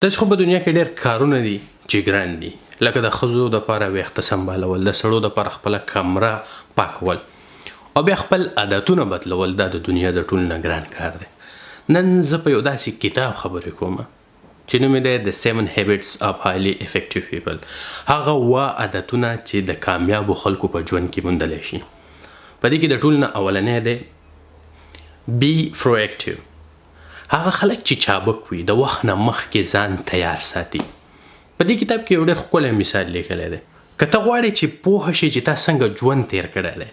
داسې خو په دنیا کې ډېر کارونه دي چې ګران دي، لکه د ښځو دپاره ویښته سمبالول، د سړو دپاره خپله کمره پاکول او بیا خپل عادتونه بدلول، دا د دنیا د ټولو نه ګران کار دی. نن زه په یو داسې کتاب خبرې کوم چې نوم یې دی The Seven Habits of Highly Effective People، هغه اووه عادتونه چې د کامیابو خلکو په ژوند کې موندلی شي. په دې کې د ټولو نه اولنی دی Be Proactive. هغه خلک چې چابک وي، د وخت نه مخکې ځان تیار ساتي. په دې کتاب کې یو ډېر ښکلی مثال لیکلی دی. که ته غواړې چې پوه شې چې تا څنګه ژوند تیر کړی دی،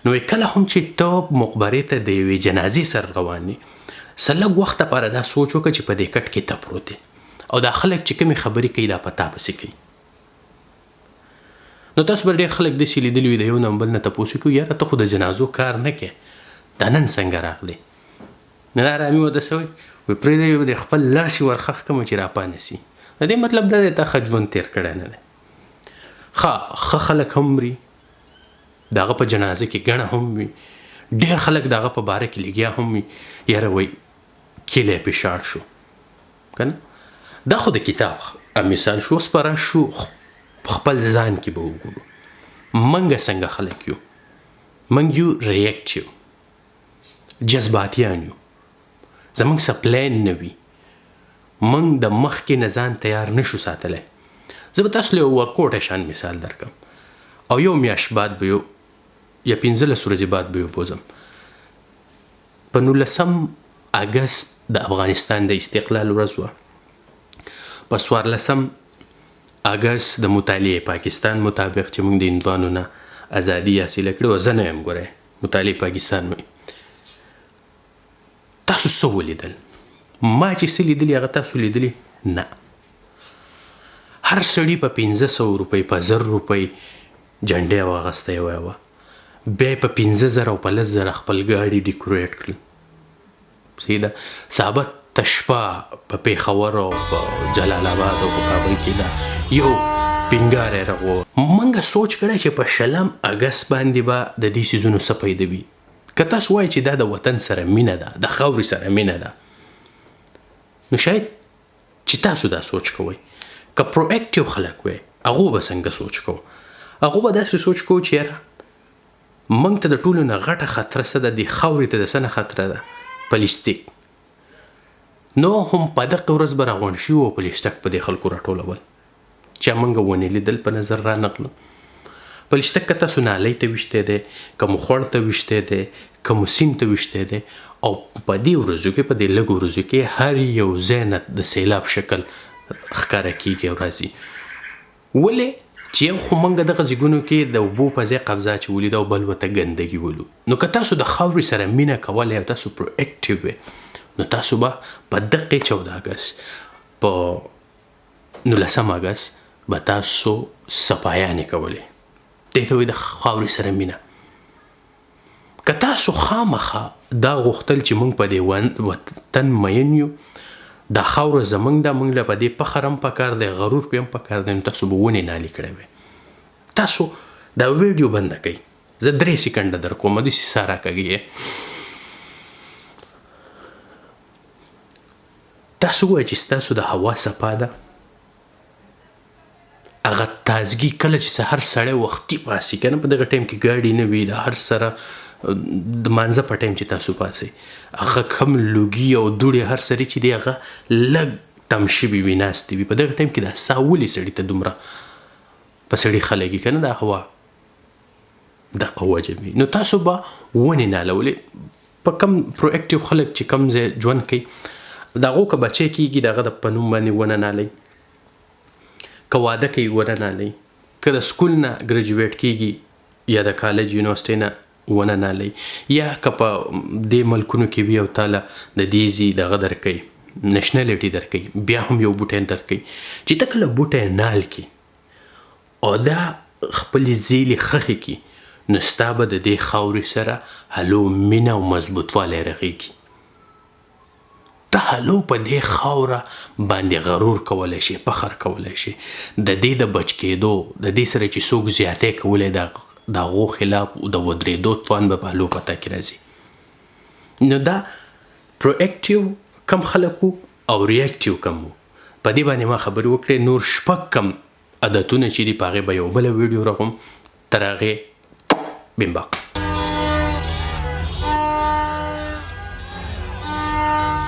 نو کله هم چې ته مقبرې ته د یوې جنازې سره روان یې، څه لږ وخت لپاره دا سوچ وکړه چې په دې کټ کې ته پروت یې او دا خلک چې کومې خبرې کوي دا په تا پسې کوي. نو تاسو به ډېر خلک داسې لیدلي وي، د یو نه بل نه تپوس وکړي، یاره ته خو د جنازو کار نه کوې، دا نن څنګه راغلې؟ نه آرامي ورته څه وایي؟ وایي پرېږده یې د خپل لاس یې ورخښ کړم چې راپانه سي. د دې مطلب دا دی تا ښه ژوند تېر کړی نه دی. ښه ښه خلک هم مري، د هغه په جنازه کې ګڼه هم وي، ډېر خلک د هغه په باره کې لګیا هم وي، یاره وایي کلی پې شاړ شو که نه. دا خو د کتاب مثال شو. اوس به راشو خپل ځان کې به وګورو موږ څنګه خلک یو. موږ یو ریاکټیو جذباتیان یو، زموږ څه پلان نه وي، موږ د مخکې نه ځان تیار نه شو ساتلی. زه به تاسو له یو ورکوټی شان مثال درکړم او یو میاشت بعد به یو یا 15 ورځې بعد به یو بوځم. په 19 اګست د افغانستان د استقلال ورځ وه. په 14 اګست د مطالعې پاکستان مطابق چې موږ د هندوانو نه ازادي حاصله کړې وه، زه نه یم ګورئ، مطالعې پاکستان وایي. تاسو څه ولیدل؟ ما چې څه لیدلي هغه تاسو لیدلي نه. هر سړي په 500 روپۍ، په 1000 روپۍ جنډې واغستی وه، بیا یې په 5000 او په 10,000 خپل ګاډي ډیکوریټ کړل. صحیح ده. ثابت شپه په پېښور او په جلال آباد او په کابل کې دا یو پینګاری رغو. موږ سوچ کړی چې په 20 اګست باندې به د دې څیزونو څه پیدا وي. که تاسو وایئ چې دا د وطن سره مینه ده، د خاورې سره مینه ده، نو شاید چې تاسو دا سوچ کوئ. که proactive خلک وئ، هغو به څنګه سوچ کوو؟ هغو به داسې سوچ کوو چې یاره موږ ته د ټولو نه غټه خطره څه ده؟ دې خاورې ته د څه نه خطره ده؟ پلیستیک. نو هم په دقه ورځ به راغونډ شوي او پلیستک په دې خلکو راټولول چې موږ ونې لیدل په نظر رانغلو. پلیستک که تاسو نالۍ ته ویشتی دی، که مو خوړ ته ویشتی دی، که مو سیند ته ویشتی دی، او په دې ورځو کې، په دې لږو ورځو کې هر یو ځای نه د سیلاب شکل ښکاره کېږي او راځي. ولې چې یو خو موږ دغه ځایونو کې د اوبو په ځای قبضه اچولې ده او بل ورته ګندګي ولو. نو که تاسو د خاورې سره مینه کولی او تاسو proactive وئ، نو تاسو به په دقې 14 اګست، په 19 اګست به تاسو صفایانې کولې. دې ته وایي د خاورې سره مینه. که تاسو خامخا دا غوښتل چې موږ په دې وطن مین یو، دا خاوره زموږ ده، موږ له په دې فخر هم پکار دی، غرور پې هم پکار دی، نو تاسو به ونې نالي کړی وی. تاسو دا ویډیو بنده کړئ، زه 3 سیکنډه در کوم، داسې ساه راکږئ. تاسو ووایئ چې ستاسو د هوا صفا ده، هغه تازګي کله چې سهار سړی وختي پاڅي که نه، په دغه ټایم کې ګاډي نه وي، د هر سره د مانځه په ټایم چې تاسو پاڅئ، هغه کم لوګي او دوړې هر سړي چې دی هغه لږ تم شوي وي، ناستې وي. په دغه ټایم کې دا ساه ولې سړي ته دومره په سړي ښه لګي که نه، دا هوا دقه وجه وي. نو تاسو به ونې نالولې. په کم proactive خلک چې کم ځای ژوند کوي، د هغو که بچی کېږي د هغه د په نوم باندې ونه نالئ، که واده کوي ونه نالئ، که د سکول نه graduate کېږي یا د کالج یونیورسټۍ نه ونه نالئ، یا که په دې ملکونو کې وي او تاله د دې ځي دغه درکوي، nationality درکوي، بیا هم یو بوټی درکوي چې ته کله بوټی نال کړي او دا خپلې ځېلې ښخې کړي، نو ستا به د دې خاورې سره هلو مینه او مضبوطوالی رغېږي. ته هلو په دې خاوره باندې غرور کولی شي، فخر کولی شي، د دې د بچ کېدو، د دې سره چې څوک زیاتی کولی د هغو خلاف د ودرېدو توان به په هلو په تا کې راځي. نو دا proactive کم خلک وو او reactive کم وو. په دې باندې ما خبرې وکړې. نور شپږ کم عادتونه چې دي، په هغې به یو بله ویډیو راغوم. تر هغې بمباق.